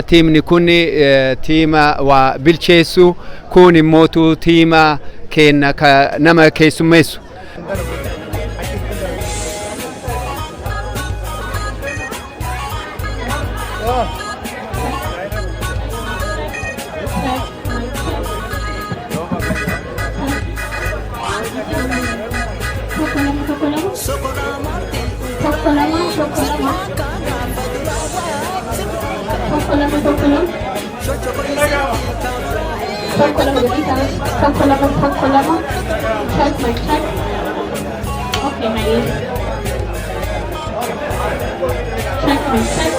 Tiimni kun tiima waa bilcheessu, kun immootu tiima kenna nama keessummeessu. Tokko lama tokko lama. Tokko lama tokko lama. Tokko lama tokko lama. Tokko lama gadii. Tokko lama tokko lama. Check mic check. Okay, my check mic check.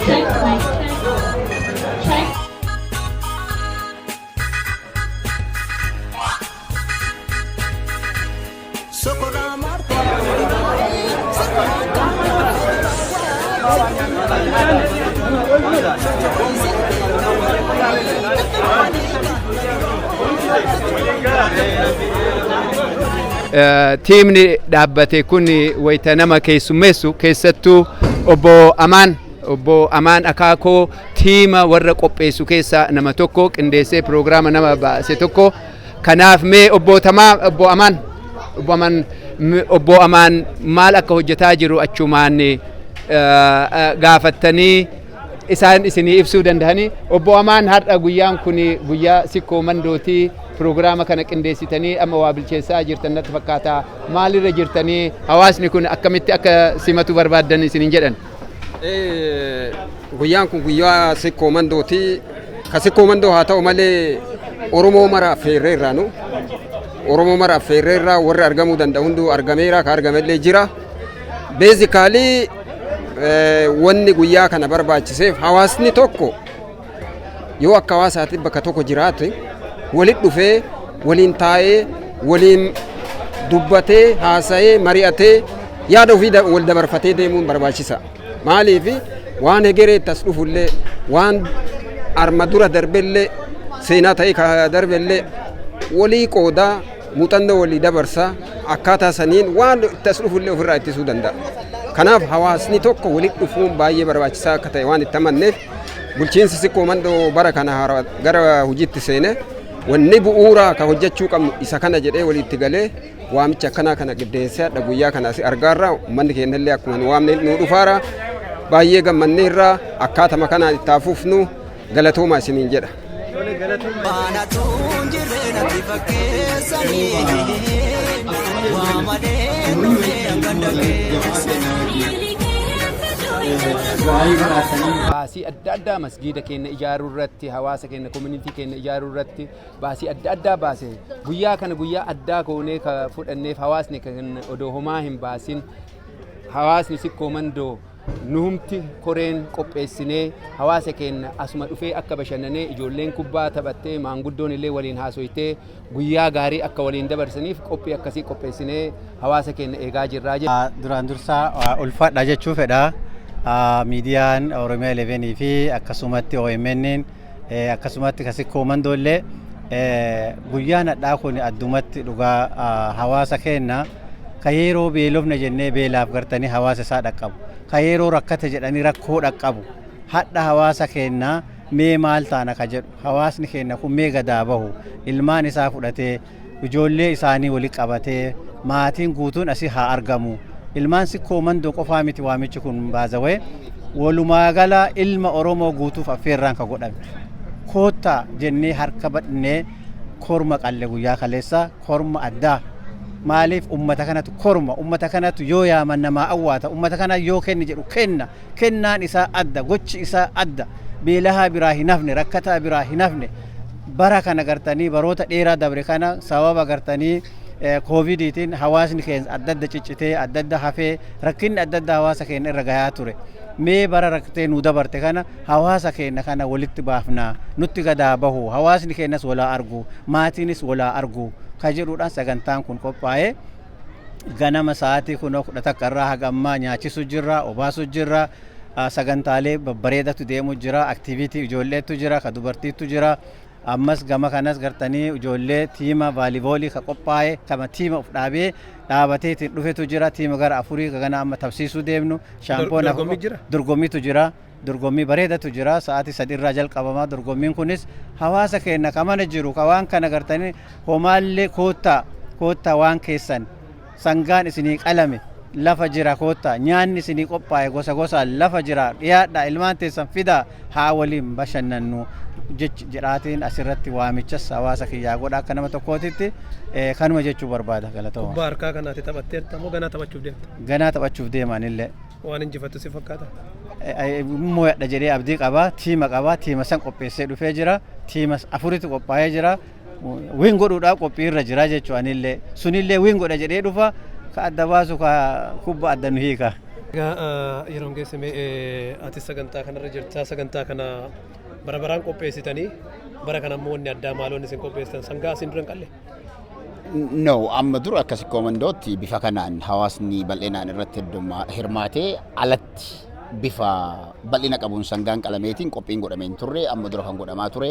Check mic check. Check. Tiimni dhaabbate kun wayita nama keessummeessu, keessattuu obbo Amaan Akaakoo, tiima warra qopheessu keessaa nama tokko, qindeessee piroogiraama nama baase tokko. Kanaaf mee obbo Tamaa obbo Amaan maal akka hojjetaa jiru achumaan gaafattanii isaan isinii ibsuu danda'anii. Obbo Amaan, har'a guyyaan kun guyyaa Sikkoo Mandootii, piroogiraama kana qindeessitanii amma waa bilcheessaa jirtan natti fakkaata. Maalirra jirtanii? Hawaasni kun akkamitti akka simatu barbaaddan isiniin jedhan? Guyyaan kun guyyaa Sikkoo Mandooti. Ka Sikkoo Mandoo haa ta'u malee, Oromoo mara affeerreerraa, nu Oromoo mara affeerreerraa. Warri argamuu danda'u hunduu argameera, ka argamellee jira. Basically, wanni guyyaa kana barbaachiseef, hawaasni tokko yoo akka hawaasaatti bakka tokko jiraate, walitti dhufee, waliin taa'ee, waliin dubbatee, haasa'ee, mari'atee, yaada ofii wal dabarfatee deemuun barbaachisa. Maaliif, waan hegeree as dhufullee, waan arma dura darbellee, seenaa ta'e ka darbellee walii qoodaa, muuxannoo walii dabarsaa, akkaataa saniin waan itti as dhufullee ofirraa ittisuu danda'a. Kanaaf hawaasni tokko walitti dhufuun baay'ee barbaachisaa akka ta'e waan itti amanneef, bulchiinsi Sikkoo Mandoo bara kana gara hojiitti seene, wanni bu'uuraa ka hojjechuu qabnu isa kana jedhee walitti galee waamicha akkanaa kana qindeessee hadha guyyaa kana asi argaarra. Uummanni keenyallee akkuma nu waamne nu dhufaara, baay'ee gammanneerra. Akkaatama kanaan itti hafuufnu galatooma isiniin jedha. Baanatuun jirreenatti fakkeessanii waa malee dhufee hanga keessanii. Baasii adda addaa masgiida keenya ijaaruu irratti, hawaasa keenya, community keenya ijaaruu irratti baasii adda addaa baase. Guyyaa kana guyyaa addaa goonee ka fudhanneef, hawaasni kan odoo homaa hin baasin, hawaasni Sikkoo Mandoo nuhumti koreen qopheessinee, hawaasa keenya asuma dhufee akka bashannanee, ijoolleen kubbaa taphattee, maanguddoon illee waliin haasoytee, guyyaa gaarii akka waliin dabarsaniif qophii akkasii qopheessinee hawaasa keenya eegaa jirraa jechuudha. Duraan dursaa ulfaadha jechuu fedha. Miidiyaan Oromiyaa 11 fi akkasumatti OMN, akkasumatti Sikkoo Mandoollee, guyyaan hadhaa kun addumatti dhugaa hawaasa keenya ka yeroo beelofne jennee beelaaf gartanii hawaasa isaa dhaqqabu, ka yeroo rakkate jedhanii rakkoo dhaqqabu, hadha hawaasa keenya mee maal taana ka jedhu, hawaasni keenya kun mee gadaa bahu, ilmaan isaa fudhatee, ijoollee isaanii wali qabatee, maatiin guutuun asii haa argamu. Ilmaan Sikkoo Mandoo qofaa miti waamichi kun baazawee, walumaa gala ilma Oromoo guutuuf affeerraan ka godhame. Koottaa jennee harka badhnee korma qalle guyyaa kaleessa, korma addaa. Maaliif, ummata kanatu korma, ummata kanatu yoo yaaman namaa awwaata, ummata kana yoo kenni jedhu kenna, kennaan isaa adda, gochi isaa adda, beelahaa biraa hin hafne, rakkataa biraa hin hafne. Bara kana gartanii, baroota dheeraa dabre kana sababa gartanii koovidiitiin hawaasni keenya adda adda ciccitee, adda adda hafee, rakkinni adda adda hawaasa keenya irra gahaa ture. Mee bara rakkatee nu dabarte kana hawaasa keenya kana walitti baafnaa, nutti gadaa bahu, hawaasni keenyas walaa argu, maatiinis walaa argu ka jedhuudhaan sagantaan kun qophaa'ee, ganama sa'aatii kunoo 11 irraa haga ammaa nyaachisu jirra, obaasu jirra. Sagantaalee babbareedatu deemu jira, activity ijoolleetu jira, ka dubartiitu jira. Ammas gama kanas gartanii ijoollee tiima volleyboolii ka qophaa'e, kama tiima of dhaabee dhaabateetiin dhufetu jira. Tiima gara afurii ka gana amma tapsiisuu deemnu. Shaampoon Dorgommii jira? Dorgommiitu jira. Dorgommii bareedatu jira. Sa'aatii 3 irraa jalqabama. Dorgommiin kunis hawaasa keenya ka mana jiru, ka waan kana gartanii homaallee, koottaa, koottaa, waan keessan sangaan isinii qalame lafa jira, koottaa, nyaanni isinii qophaa'e gosa gosaan lafa jira, dhiyaadha, ilmaan teessan fidaa, haa waliin bashannannu jedhaatiin asirratti waamichas hawaasa kiyyaa godha. Akka nama tokkootitti kanuma jechuu barbaada. Galatooma. Kubbaa harkaa kanaati taphatteerta moo ganaa taphachuuf deemta? Ganaa taphachuuf deemanillee. Waan injifattu si fakkaata? Mo'adha jedhee abdii qaba. Tiima qaba, tiima san qopheessee dhufee jira. Tiima afuritu qophaa'ee jira. Win godhuudhaaf qophii irra jira jechuu. Anillee sunillee win godha jedhee dhufa. Ka adda baasu ka kubba adda nu hiika. Egaa yeroon geessime ati sagantaa kanarra jirta. Sagantaa kana bara baraan qopheessitanii, bara kana immoo wanni addaa maaloonni isin qopheessitan? Sangaa isin dura hin qalle? No, amma dura akka Sikkoo Mandootti bifa kanaan hawaasni bal'inaan irratti hirmaatee alatti bifa bal'ina qabuun sangaan qalameetiin qophiin godhamee hin turre. Amma dura kan godhamaa ture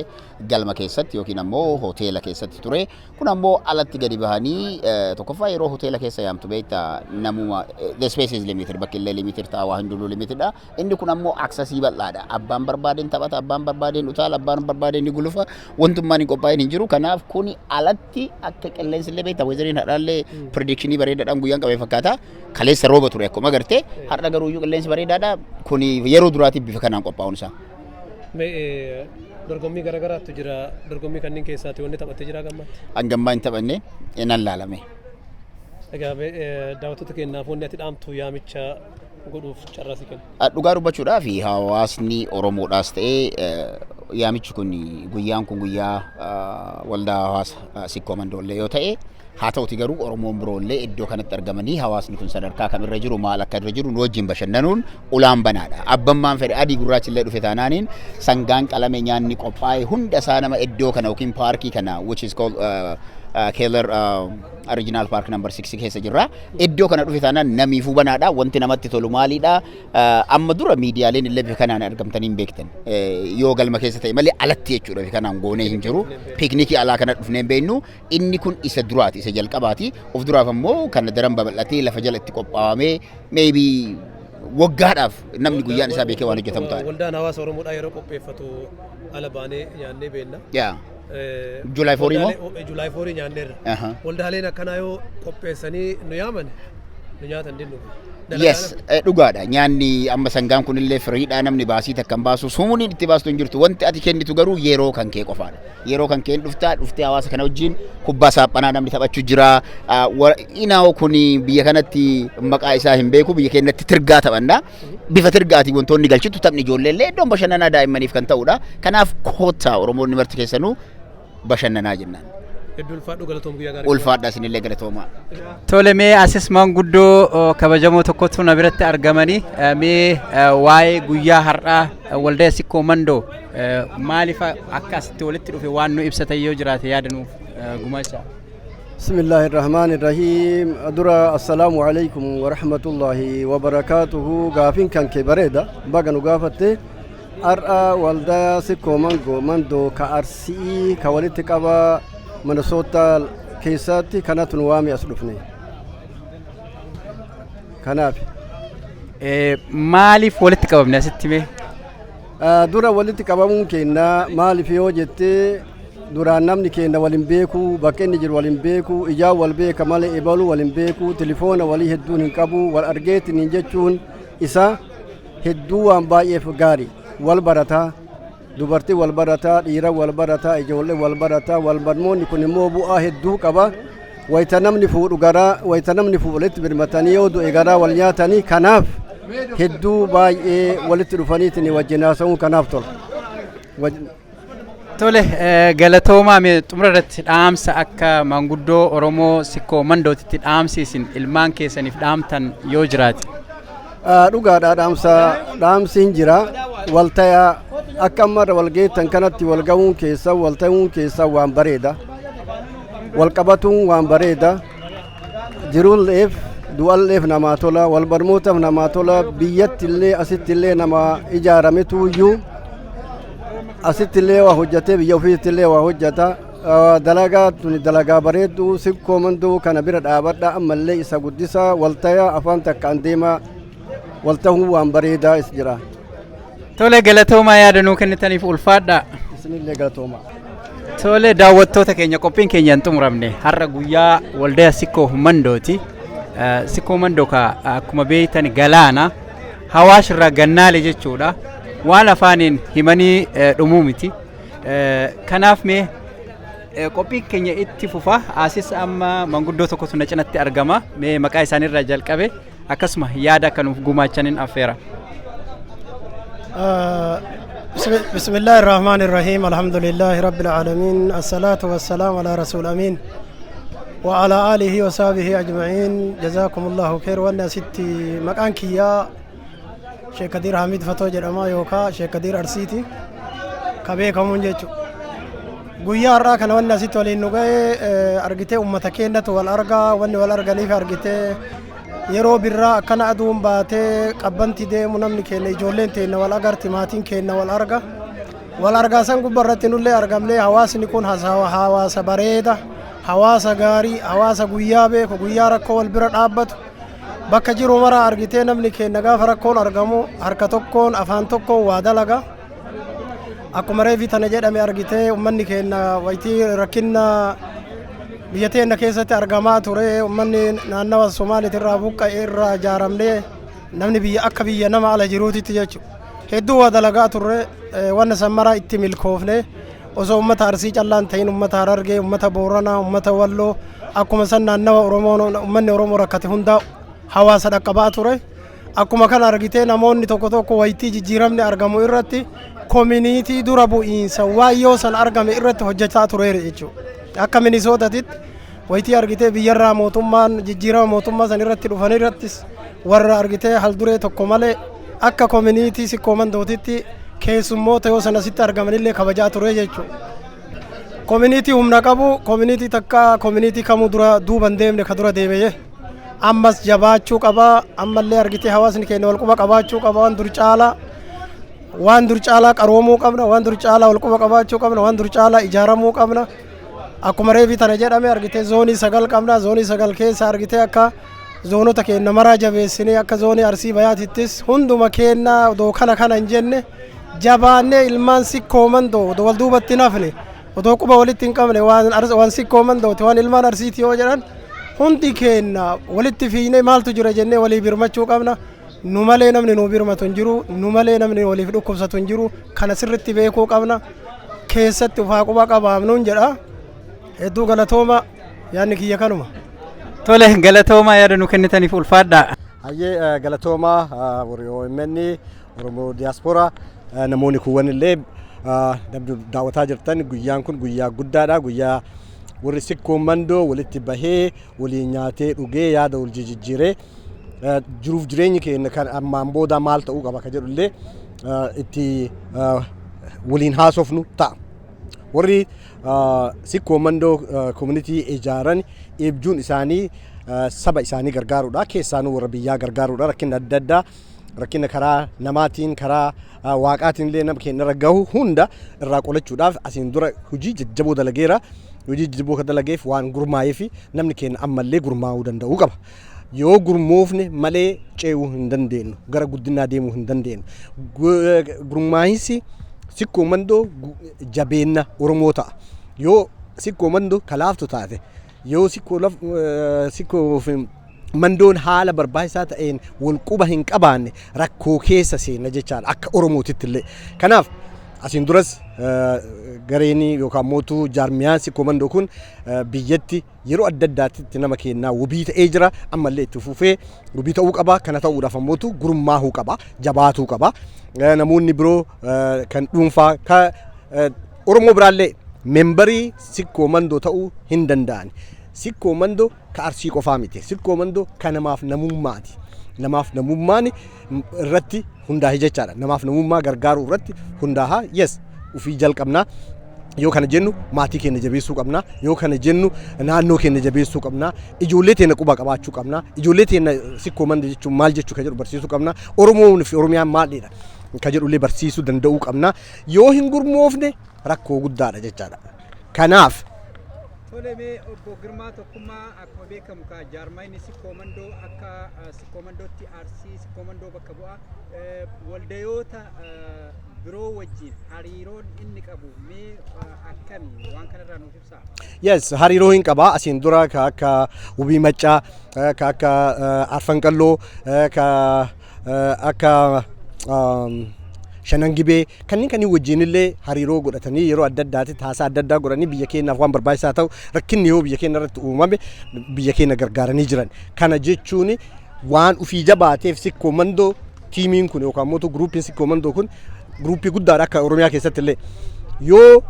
galma keessatti yookiin ammoo hoteela keessatti ture. Kun ammoo alatti gadi bahanii, tokkoffaa yeroo hoteela keessa yaamtu beektaa namuma, the space is limited, bakki illee limited ta'a, waa hundinuu limited dha. Inni kun ammoo accessii bal'aadha. Abbaan barbaadeen taphata, abbaan barbaadeen utaala, abbaan barbaadeen ni gulufa, wantummaan hin qophaa'in hin jiru. Kanaaf kuni alatti akka qilleensi illee beektaa, weatheriin har'aallee predictionii bareedaadhaan guyyaan qabee fakkaata. Kaleessa rooba ture akkuma agartee, har'a garuu iyyuu qilleensi bareedaadha. Kuni yeroo duraatiif bifa kanaan qophaa'uun isaa. Mee dorgommii garaagaraatu jira. Dorgommii kanneen keessaati wanni taphattee jira gammaatti? Hangammaa hin taphanne, nan laalame. Egaa daawwattoota keenyaaf wanni ati dhaamtu, yaamicha godhuuf carraa si kenna. Dhugaa dubbachuudhaaf hawaasni Oromoodhaas ta'ee, yaamichi kun, guyyaan kun guyyaa waldaa hawaasa Sikkoo Mandoollee yoo ta'e, haa ta'uti garuu Oromoon biroollee iddoo kanatti argamanii hawaasni kun sadarkaa kamirra jiru, maal akka irra jiru nu wajjin bashannanuun ulaan banaadha. Abbammaan fedhe adii gurraachi illee dhufe taanaaniin, sangaan qalame, nyaanni qophaa'e, hunda isaa nama iddoo kana yookiin paarkii kana, which is called Keller Regional Park number 6 keessa jirra. Iddoo kana dhufe taanaan namiifuu banaadha. Wanti namatti tolu maalidha? Amma dura miidiyaaleen illee bifa kanaan argamtanii hin beektan. Yoo galma keessa ta'e malee alatti jechuudha, bifa kanaan goonee hin jiru. Picnicii alaa kana dhufnee hin beeknu. Inni kun isa duraati, isa jalqabaati. Of duraaf ammoo kana daran babal'atee lafa jala itti qophaa'amee maybe waggaadhaaf namni guyyaan isaa beekee waan hojjetamu ta'a. Waldaan hawaasa Oromoodhaa yeroo qopheeffatu ala baanee nyaannee beenna. Yaa. July 4 moo? July 4 nyaanneerra. Waldaaleen akkanaa yoo qopheessanii nu yaaman, nu nyaatan dinnu. Yes, dhugaadha. Nyaanni amma sangaan kunillee firiidha, namni baasii takka hin baasu. Sumuuniin itti baastu hin jirtu. Wanti ati kennitu garuu yeroo kan kee qofaadha. Yeroo kan kee dhuftaa, dhuftee hawaasa kana wajjin kubbaa saaphanaa namni taphachuu jira. Inaawo kun biyya kanatti maqaa isaa hin beeku, biyya keenyatti tirgaa taphanna. Bifa tirgaatiin wantoonni galchitu, taphni ijoollee illee iddoon bashannanaa daa'immaniif kan ta'udha. Kanaaf koottaa, Oromoonni marti keessanuu bashannanaa jennaan. Hedduu ulfaadhu, galatoom, guyyaa gaarii. Ulfaadha, isinillee galatoomaa. Tole, mee asis maanguddoo kabajamoo tokkotu na biratti argamanii, mee waa'ee guyyaa har'aa waldaa Sikkoo Mandoo maaliif akka asitti walitti dhufe waan nu ibsatan yoo jiraate yaada nuuf gumaacha. بسم الله الرحمن الرحيم. درا السلام عليكم ورحمة الله وبركاته. غافين كان كبريدا بغا نغافته أرأى والدا سيكو مانجو ماندو كأرسي كواليت كابا منسوتا كيساتي كانت نوامي أسلفني كنافي. Maaliif walitti qabamne asitti mee? Dura walitti qabamuun keenya maaliif yoo jettee, duraan namni keenya walin beeku, bakka inni jiru walin beeku, ijaan wal beeka malee ebaluu walin beeku, tilifoona walii hedduun hin qabu. Wal argeetiin jechuun isa hedduu waan baay'eef gaarii. Wal barataa, dubartii wal barataa, dhiira wal barataa, ijoollee wal barataa. Wal barmoonni kun immoo bu'aa hedduu qaba. Wayita namni fuudhu garaa, wayita namni fuudhu walitti birmatanii, yoo du'e garaa wal nyaatanii. Kanaaf hedduu baay'ee walitti dhufaniitiin wajjin haasa'uun kanaaf tola. Tole, galatoomaa. Mee xumura irratti dhaamsa akka maanguddoo Oromoo Sikkoo Mandootitti dhaamsi isin ilmaan keessaniif dhaamtan yoo jiraate. Dhugaadha, dhaamsa dhaamsi hin jira. Waltayaa, akka ammarra wal geettan kanatti wal ga'uun keessa, wal ta'uun keessa waan bareeda, wal qabatuun waan bareeda. Jiruulleef du'alleef namaa tola, wal barmootaaf namaa tola. Biyyatti illee asitti illee nama ijaarametu iyyuu. Asitti illee waa hojjatee, biyya ofiitti illee waa hojjata. Dalagaa tuni dalagaa bareedduu. Sikkoo Mandoo kana bira dhaabadha, ammallee isa guddisaa, waltayaa, afaan takkaan deemaa, waltahuu waan bareedaa is jira. Tole, galatoomaa, yaada nuu kennitaniif ulfaadha. Isinillee galatooma. Tole, daawwattoota keenya, qophiin keenya hin xumuramne. Har'a guyyaa waldaa Sikkoo Mandooti. Sikkoo Mandoo ka akkuma beektan galaana Hawaash irraa gannaale jechuudha. Waan afaaniin himanii dhumuu miti. Kanaaf mee qophiin keenya itti fufa. Asis amma manguddoo tokkotu na cinatti argama. Mee maqaa isaaniirraa jalqabe, akkasuma yaada akka nuuf gumaachaniin affeera. بسم الله الرحمن الرحيم، الحمد لله رب العالمين، الصلاة والسلام على رسول أمين وعلى آله وصحبه أجمعين. جزاكم الله خير. وانا ستي مكان كيا شيخ كدير حميد فتو جرما يوكا شيخ كدير أرسيتي كبه كمون جيتشو. Guyyaa har'aa kana wanni asitti waliin nu ga'e, argitee, uummata keenyatu wal argaa. Wanni wal arganiif, argitee, yeroo birraa akkana aduun baatee qabbanti deemu, namni keenya, ijoolleen teenya wal agarti, maatiin keenya wal arga. Wal argaa san gubbaa irratti nullee argamnee, hawaasni kun hawaasa bareeda, hawaasa gaarii, hawaasa guyyaa beeku, guyyaa rakkoo wal bira dhaabbatu. Bakka jiru mara, argitee, namni keenya gaafa rakkoon argamu harka tokkoon, afaan tokkoon waa dalaga. Akkuma reefi tana jedhame, argitee, ummanni keenya wayitii rakkinna biyya teenya keessatti argamaa ture, ummanni naannawa Somaaliitirraa buqqa'e irraa ijaaramnee, namni biyya akka biyya nama ala jiruutitti jechuudha. Hedduu waa dalagaa turre. Wanna san maraa itti milkoofne. Osoo ummata Arsii callaan ta'in, ummata Harargee, ummata Booranaa, ummata Walloo, akkuma san naannawa Oromoo, ummanni Oromoo rakkate hundaa hawaasa dhaqqabaa ture. Akkuma kana, argitee, namoonni tokko tokko wayitii jijjiiramni argamu irratti community dura bu'iinsa waayyoo san argame irratti hojjechaa tureera jechuudha. Akka Minisootatitti wayitii, argitee, biyyarraa mootummaan jijjiirama mootummaa san irratti dhufan irrattis, warra, argitee, halduree tokko malee akka community Sikkoo Mandootitti keessummoota yoo sana asitti argamanillee kabajaa ture jechuudha. Community humna qabu, community takka, community kamuu dura duuban deemne ka dura deeme ammas jabaachuu qaba. Ammallee, argitee, hawaasni keenya wal quba qabaachuu qaba. Waan dur caalaa, waan dur caalaa qaroomuu qabna, waan dur caalaa wal quba qabaachuu qabna, waan dur caalaa ijaaramuu qabna. Akkuma reefi tana jedhame, argitee, zoonii 9 qabna. Zoonii 9 keessa, argitee, akka zoonota keenya maraa jabeessinee, akka zoonii Arsii Bayaatittis hunduma keenya odoo kana kana hin jenne jabaannee, ilmaan Sikkoo Mandoo odoo wal duubatti hin hafne, odoo quba walitti hin qabne, waan Sikkoo Mandooti, waan ilmaan Arsiiti yoo jedhan, hundi keenya walitti fiignee maaltu jira jennee walii birmachuu qabna. Nu malee namni nu birmatu hin jiru, nu malee namni waliif dhukkubsatu hin jiru. Kana sirritti beekuu qabna, keessatti ufaa quba qabaamnuun jedha. Hedduu galatooma, yaadni kiyya kanuma. Tole, galatoomaa, yaada nu kennitaniif ulfaadhaa. Hayyee, galatoomaa. Warri OMN Oromoo Diyaaspooraa, namoonni kuuwwan illee daawwataa jirtan, guyyaan kun guyyaa guddaadha. Guyyaa warri Sikkoo Mandoo walitti bahee, waliin nyaatee, dhugee, yaada wal jijjiiree, jiruuf jireenyi keenya kan ammaan booda maal ta'uu qaba ka jedhullee itti waliin haasofnu ta'a. Warri Sikkoo Mandoo community ijaaran eebjuun isaanii saba isaanii gargaaruudha. Keessaanuu warra biyyaa gargaaruudha. Rakkina adda addaa, rakkina karaa namaatiin, karaa waaqaatiin illee nama keenya irra gahu hunda irraa qolachuudhaaf asiin dura hojii jajjaboo dalageera. Hojii jajjaboo kan dalageef waan gurmaa'ee fi namni keenya ammallee gurmaa'uu danda'uu qaba. Yoo gurmoofne malee ce'uu hin dandeenyu, gara guddinaa deemuu hin dandeenyu. Gurmaa'insi Sikkoo Mandoo jabeenna Oromoo ta'a. Yoo Sikkoo Mandoo kalaaftu taate, yoo Sikkoo Mandoon haala barbaachisaa ta'een wal quba hin qabaanne, rakkoo keessa seenna jechaadha akka Oromootitti illee. Kanaaf asiin duras gareen yookaan mootuu jaarmiyaan Sikkoo Mandoo kun biyyatti yeroo adda addaatti nama kennaa wabii ta'ee jira. Ammallee itti fufee wabii ta'uu qaba. Kana ta'uudhaaf ammootu gurmaahuu qaba, jabaatuu qaba. Namoonni biroo kan dhuunfaa ka Oromoo biraallee member Sikkoo Mandoo ta'uu hin danda'an. Sikkoo Mandoo ka Arsii qofaa miti. Sikkoo Mandoo ka namaaf namummaati. Namaaf namummaan irratti hundaa'e jechaadha. Namaaf namummaa gargaaruu irratti hundaa'a. Yes, ufii jalqabnaa. Yoo kana jennu maatii keenya jabeessuu qabna. Yoo kana jennu naannoo keenya jabeessuu qabna. Ijoollee teenya quba qabaachuu qabna. Ijoollee teenya Sikkoo Mandoo jechuun maal jechuu kan jedhu barsiisuu qabna. Oromoon fi Oromiyaan maalidha? Ka jedhullee barsiisuu danda'uu qabna. Yoo hin gurmoofne rakkoo guddaadha jechaadha. Kanaaf Tole, mee obbo Girmaa Tokkummaa, akkuma beekamu ka jaarmayni Sikkoo Mandoo akka Sikkoo Mandootti Arsii Sikkoo Mandoo bakka bu'a. Waldayoota biroo wajjin hariiroon inni qabu mee akkami? Waan kanarraa nuuf ibsaa. Yes, hariiroo hin qabaa. Asiin dura ka akka Wubii Maccaa, ka akka Arfanqalloo, ka akka Shanan Gibee kanneen wajjin illee hariiroo godhatanii yeroo adda addaatti haasaa adda addaa godhanii biyya keenyaaf waan barbaachisaa ta'u, rakkinni yoo biyya keenya irratti uumame biyya keenya gargaaranii jiran. Kana jechuun waan ufii jabaateef Sikkoo Mandoo tiimiin kun yookaan immoo guruupiin Sikkoo Mandoo kun guruupii guddaadha. Akka Oromiyaa keessatti illee yoo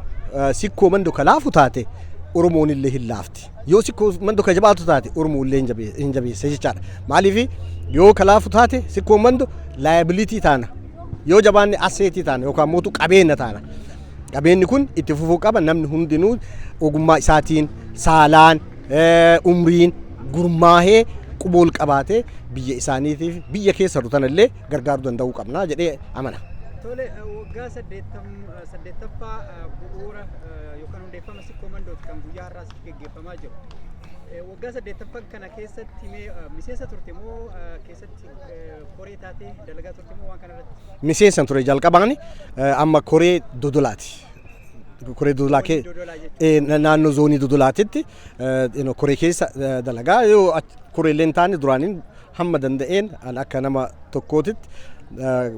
Sikkoo Mandoo ka laafu taate, Oromoon illee hin laafti. Yoo Sikkoo Mandoo ka jabaatu taate, Oromoon illee hin jabeessa jechaadha. Maaliif yoo ka laafu taate Sikkoo Mandoo, liability taana. Yoo jabaanne asset taana yookaan mootu qabeenya taana. Qabeenyi kun itti fufuu qaba. Namni hundinuu ogummaa isaatiin, saalaan, umriin gurmaahee qubool qabaatee biyya isaaniitiif biyya keessa rutan illee gargaaruu danda'uu qabna jedhee amana. Tole, waggaa 8ffaa bu'uura yookaan hundeeffama Sikkoo Mandooti kan guyyaa har'aas geggeeffamaa jiru. Waggaa 8ffaa kana keessatti mee miseensa turte moo keessatti koree taatee dalagaa turte moo waan kana irratti? Miseensa ture jalqabaan, amma koree Dodolaati. Koree Dodolaa kee naannoo zoonii Dodolaatitti koree keessa dalagaa, yoo koreellee hin taane duraaniin hamma danda'een akka nama tokkootitti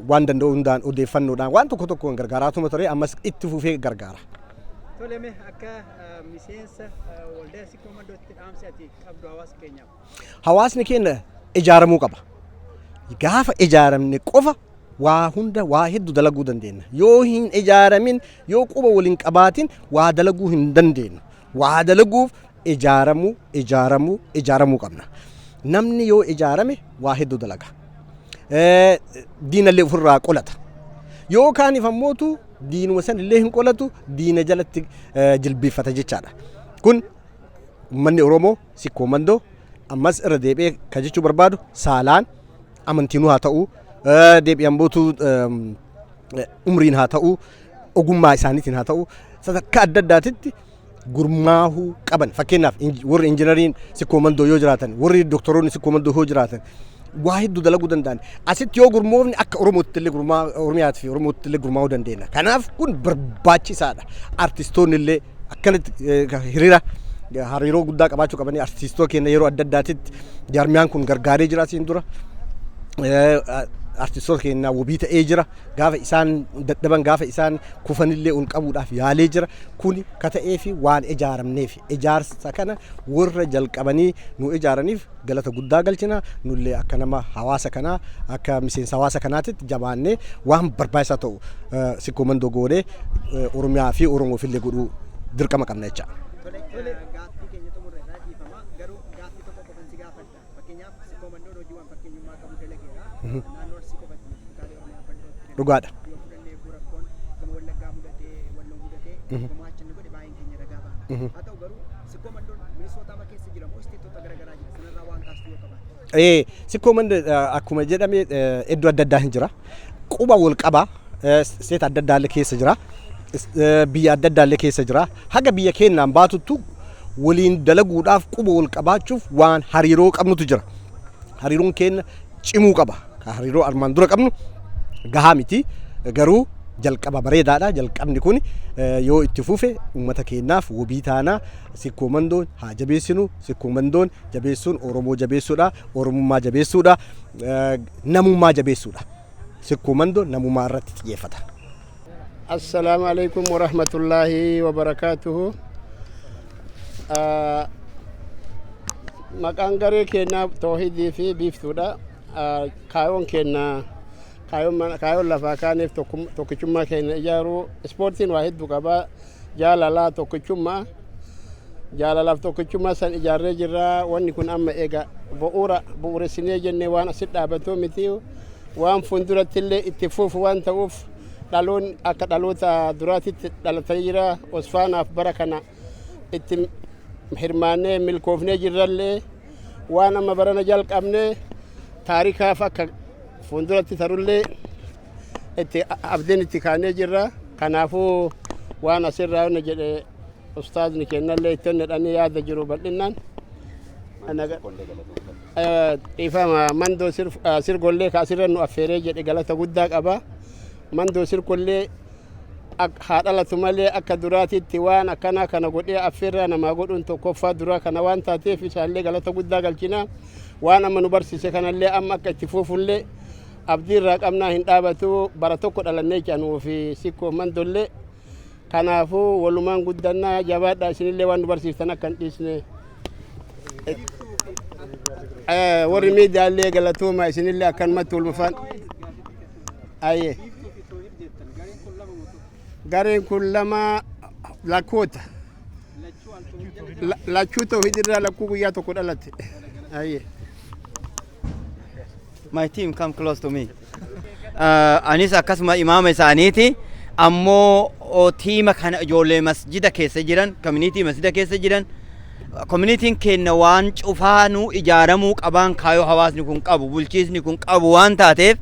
waan danda'u hundaan odeeffannoodhaan waan tokko tokkoon gargaaraatuma ture, ammas itti fufee gargaara. Tole, mee akka miseensa waldaa Sikkoo Mandootti dhaamsi ati qabdu hawaasa keenyaaf? Hawaasni keenya ijaaramuu qaba. Gaafa ijaaramne qofa waa hunda, waa hedduu dalaguu dandeenya. Yoo hin ijaaramin, yoo quba waliin qabaatin, waa dalaguu hin dandeenyu. Waa dalaguuf ijaaramuu, ijaaramuu, ijaaramuu qabna. Namni yoo ijaarame waa hedduu dalaga. Diinallee ofirraa qolata. Yoo kaaniif ammootu diinuma san illee hin qolatu, diina jalatti jilbeeffata jechaadha. Kun uummanni Oromoo Sikkoo Mandoo ammas irra deebi'ee kan jechuu barbaadu, saalaan, amantiinuu haa ta'u, deebi'an bootu umriin haa ta'u, ogummaa isaaniitiin haa ta'u, sadarkaa adda addaatitti gurmaahuu qaban. Fakkeenyaaf warri injinariin Sikkoo Mandoo yoo jiraatan, warri doktoroonni Sikkoo Mandoo yoo jiraatan, waa hedduu dalaguu danda'an. Asitti yoo gurmoofne akka Oromootti illee gurmaa, Oromiyaatti fi Oromootti illee gurmaa'uu dandeenya. Kanaaf kun barbaachisaadha. Artistoonni illee akkanatti hiriira hariiroo guddaa qabaachuu qabanii. Artistoota keenya yeroo adda addaatitti jaarmiyaan kun gargaaree jira. Asiin dura artistoota keenya wabii ta'ee jira. Gaafa isaan dadhaban, gaafa isaan kufanillee ol qabuudhaaf yaalee jira. Kuni ka ta'ee fi waan ijaaramneef, ijaarsa kana warra jalqabanii nu ijaaraniif galata guddaa galchina. Nullee akka nama hawaasa kanaa, akka miseensa hawaasa kanaatitti jabaannee waan barbaachisaa ta'u Sikkoo Mandoo goonee Oromiyaa fi Oromoofillee godhuu dirqama qabna jecha. Gaaffii keenya xumurre irraa, dhiifama, garuu gaaffii tokko qofan si gaafadha. Fakkeenyaaf Sikkoo Mandoon hojiiwwan fakkeenyummaa qabu dalageera. Naannoo Arsii qofatti miti, kutaalee Oromiyaa bal'ootti. Dhugaadha. Yoo fudhannee rakkoon gama Wallaggaa mudatee, Walloo mudatee, gumaacha inni godhe baay'een keenya ragaa baana. Haa ta'u garuu Sikkoo Mandoon Minisootaa keessa jira moo isteetota garaagaraa jira? Sanarraa waan kaastu yoo qabaate. Sikkoo Mandoo akkuma jedhame iddoo adda addaa hin jira. Quba wal qaba. State adda addaallee keessa jira. Biyya adda addaallee keessa jira. Haga biyya keenyaan baatuttu waliin dalaguudhaaf, quba wal qabaachuuf waan hariiroo qabnutu jira. Hariiroon keenya cimuu qaba. Hariiroo armaan dura qabnu gahaa miti. Garuu jalqaba bareedaadha. Jalqabni kun yoo itti fufe uummata keenyaaf wabii taana. Sikkoo Mandoon haa jabeessinu. Sikkoo Mandoon jabeessuun Oromoo jabeessuudha. Oromummaa jabeessuudha. Namummaa jabeessuudha. Sikkoo Mandoon namummaa irratti xiyyeeffata. Assalaamu alaikum warahmatullaahi wabarakaatuhu. Maqaan garee keenyaa Toohidii fi Biiftuudha. Kaayoon keenya, kaayoon lafaa kaaneef tokkichummaa keenya ijaaruu. Ispoortiin waa hedduu qabaa. Jaalalaa, tokkichummaa, jaalalaaf tokkichummaa san ijaarree jirra. Wanni kun amma eega bu'uura bu'uuressinee jennee waan asit dhaabatuu miti, waan fuulduratti illee itti fufu waan ta'uuf dhaloon akka dhaloota duraatitti dhalatee jira. Osfaanaaf bara kana itti hirmaannee milkoofnee jirrallee, waan amma barana jalqabne taarikaaf akka fuulduratti tarullee Itti abdiin itti kaanee jirra. Kanaafuu waan asirraa inni jedhe ustaazni kennallee itti jedhanii yaada jiru bal'innaan. Dhiifama, Mandoo Sirgollee kaasirra nu affeeree jedhe galata guddaa qaba. Mandoo Sirgollee haa dhalatu malee akka duraatitti waan akkanaa kana godhee affeerraa namaa godhuun tokkoffaa duraa kana waan taateef isaallee galata guddaa galchina. Waan amma nu barsiise kanallee amma akka itti fuufullee abdii irraa qabnaa, hin dhaabatu. Bara tokko dhalannee canuu fi Sikkoo Mandollee. Kanaafuu walumaan guddannaa, jabaadha, isinillee waan nu barsiiftan akka hin dhiisne. Warri miidiyaallee galatooma, isinillee akkanumatti walumafaan. Ayyee. Gareen kun lama lakkoota. Lachuu Tawhid irraa lakkuu guyyaa tokko dhalate. Ayyee. My team, come close to me. Anis akkasuma imaama isaaniiti. Ammoo tiima kana ijoollee masjida keessa jiran, community masjida keessa jiran, communityn keenya waan cufaanuu ijaaramuu qabaan, kaayoo hawaasni kun qabu, bulchiisni kun qabu waan taateef,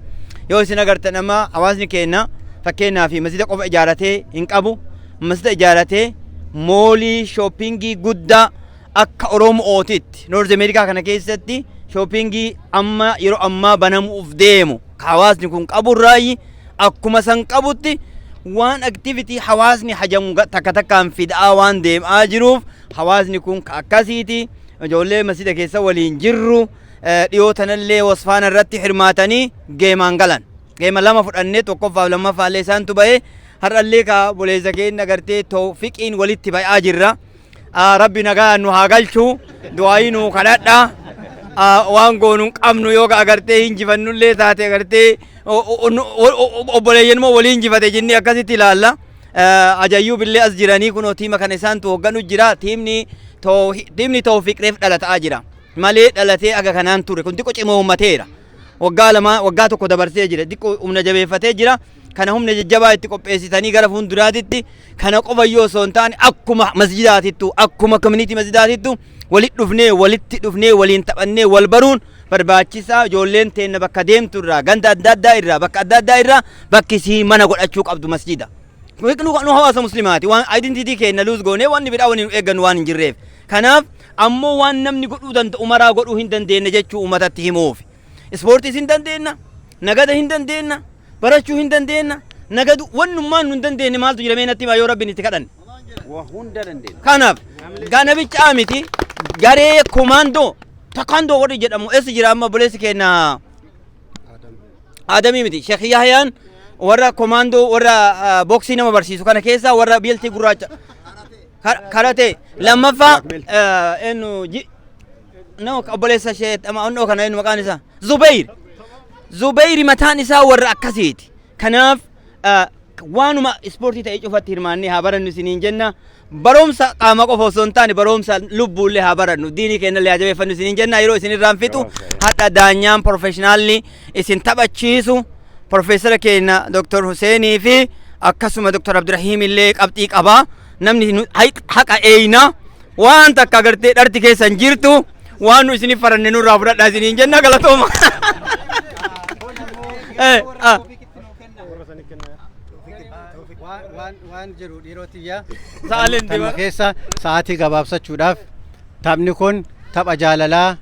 yoo isin agartan amma hawaasni keenya fakkeenyaaf masjida qofa ijaaratee hin qabu. Masjida ijaaratee mallii shoppingii guddaa akka Oromootitti North America kana keessatti shoppingii amma yeroo ammaa banamuuf deemu ka hawaasni kun qaburraayi, akkuma san qabutti waan activity hawaasni hajamu takka takkaan fidaa waan deemaa jiruuf, hawaasni kun ka akkasiiti. Ijoollee masjida keessa waliin jirru dhiyoo tanallee wasfaana irratti hirmaatanii geemaan galan, geema lama fudhannee, tokkoffaaf lammaffaallee isaantu ba'e. Har'allee ka boleessa keenya gartee Toofiqiin walitti ba'aa jirra. Rabbi nagaa nu haa galchu, du'aayii nu kadhadha. Waan goonu hin qabnu, yoo agartee hinjifannullee taate agartee obboleeyyan immoo waliin injifate jennee akkasitti ilaalla. Ajayyuu billee as jiranii kunoo tiima kana isaantu hoogganu jira. Tiimni Toofiq reef dhalataa jira. Malee dhalatee aga kanaan ture kun xiqqoo cimoo uummateera. Waggaa 2, waggaa 1 dabarsee jira. Xiqqoo humna jabeeffatee jira. Kana humna jajjabaa itti qopheessitanii gara fuulduraatitti kana qofa yoo osoo hin taane akkuma masjidaatittu, akkuma community masjidaatittu walitti dhufnee, walitti dhufnee waliin taphannee wal baruun barbaachisaa. Ijoolleen teenna bakka deemtu irraa, ganda adda addaa irraa, bakka adda addaa irraa, bakki isii mana godhachuu qabdu masjida. Nu hawaasa muslimaati, waan identity keenya lose goonee wanni biraa wani nu eeggannu waan hin jirreef. Kanaaf ammoo waan namni godhuu danda'u maraa godhuu hin dandeenye jechuu uummatatti himuuf. Ispoortiis hin dandeenna, nagada hin dandeenna, barachuu hin dandeenna, nagadu wannummaan nu hin dandeenye maaltu jira mee natti himaa yoo Rabbiin itti kadhanne. Waa hunda dandeenya. Kanaaf gana bichaa miti, garee komaandoo takandoo warri jedhamu eessa jira amma? Obboleessi keenya Adamii miti, Sheekh Yahyaan, warra komaandoo warra booksii nama barsiisu kana keessaa warra beltii gurraacha karate lammaffaa eenyu nama obboleessa ishee onnoo kana, eenyu maqaan isaa? Zubayr. Zubayri mataan isaa warra akkasiiti. Kanaaf waanuma ispoortii ta'e cufatti hirmaannee haa barannu isiniin jenna. Barumsa qaama qofa osoo hin taane barumsa lubbuullee haa barannu, diinii keenyallee haa jabeeffannu isiniin jenna. Yeroo isin irraan fixu, hadha daanyaan professionalli isin taphachiisu profeesara keenya Dr. Huseenii fi akkasuma Dr. Abdurrahiim illee qabxii qabaa. Namni haqa eeyna waan takka agartee dharti keessa hin jirtu, waan nu isiniif faranne nurraa fudhadhaa isiniin jenna, galatooma. Eh, ah. Waan jedhu dhiiroo tiyya. Sa'aaleen Tanuma deema. keessa sa'aatii gabaabsachuudhaaf, taphni kun tapha jaalalaa,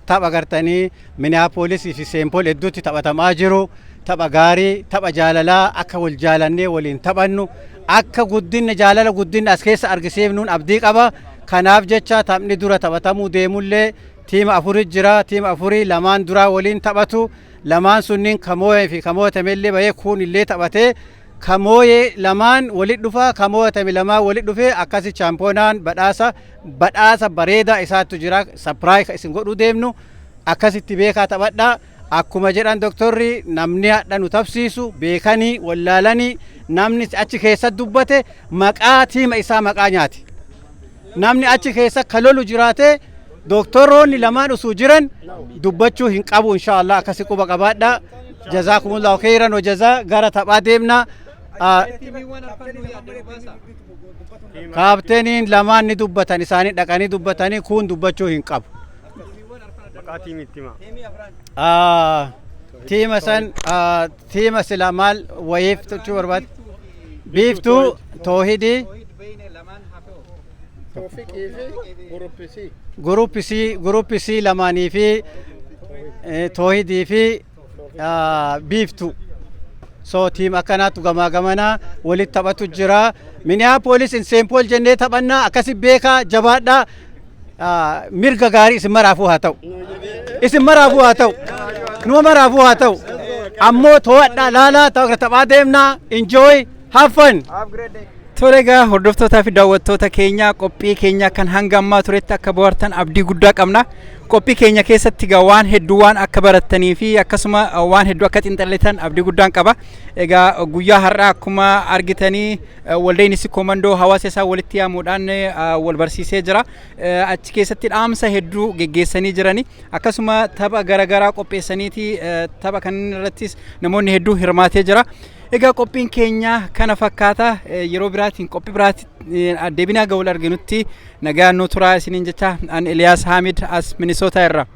tapha gartanii Minneapolisii fi Saint Paul hedduutti taphatamaa jiru, tapha gaarii, tapha jaalalaa, akka wal jaalannee waliin taphannu, akka guddinna jaalala guddinna as keessa argisiifnuun abdii qaba. Kanaaf jecha taphni dura taphatamuu deemullee tiima afuri jira. Tiima afurii lamaan duraa waliin taphatu. Lamaan sunniin kamooyee fi kamootamellee bahee kuun illee taphatee kamooyee lamaan walit dhufa, kamooyatame lamaan walit dhufee akkasi chaampiyoonaan badhaasa bareedaa isaattu jira. Surprise isin godhuu deemnu akkasitti beekaa taphadhaa. Akkuma jedhan doktorri, namni hadha nu tabsiisu beekanii wallaalanii namni achi keessa dubbate maqaa tiima isaa maqaa nyaate. Namni achi keessa ka lolu jiraate doktoroonni lamaan usuu jiran dubbachuu hin qabu, inshaallah. Akkasi quba qabaadha. Jazaakumullahu khairan wa jazaa. Gara taphaa deemna. Kaapteeniin lamaan ni dubbatan, isaanii dhaqanii dubbatanii, kuun dubbachuu hin qabu. Maqaa tiimiitti himaa. Tiima san tiima sila maal wayiif jechuu barbaade? Biiftuu, Toohidii, Toofiqii fi Guruppisi. Guruppisi lamaanii fi Toohidii fi Biiftuu. So team akkanaatu gamaa gamanaa walitti taphatu jira. Minneapolis in St. Paul jennee taphannaa, akkasi beekaa, jabaadhaa. Mirga gaarii isin maraafuu haa ta'u. Isin maraafuu haa ta'u. Numa maraafuu haa ta'u. Ammoo to'adhaa, laalaa, taphaa deemnaa, enjoy, have fun. Tole egaa, hordoftootaa fi daawwattoota keenya, qophii keenya kan hanga ammaa turetti akka bohaartan abdii guddaa qabna. Qophii keenya keessatti egaa waan hedduu waan akka barattanii fi akkasuma waan hedduu akka xiinxallitan abdii guddaan qaba. Egaa guyyaa har'aa akkuma argitanii waldeen Sikkoo Mandoo hawaasa isaa walitti yaamuudhaan wal barsiisee jira. Achi keessatti dhaamsa hedduu geggeessanii jirani. Akkasuma tapha garaagaraa qopheessaniiti, tapha kanneen irrattis namoonni hedduu hirmaatee jira. Egaa qophiin keenya kana fakkaata. Yeroo biraatiin qophii biraatiin deebinaa ga'uun arginutti nagaan nu turaa isiniin jecha, an Eliyaas Haamid as Minisootaa irra.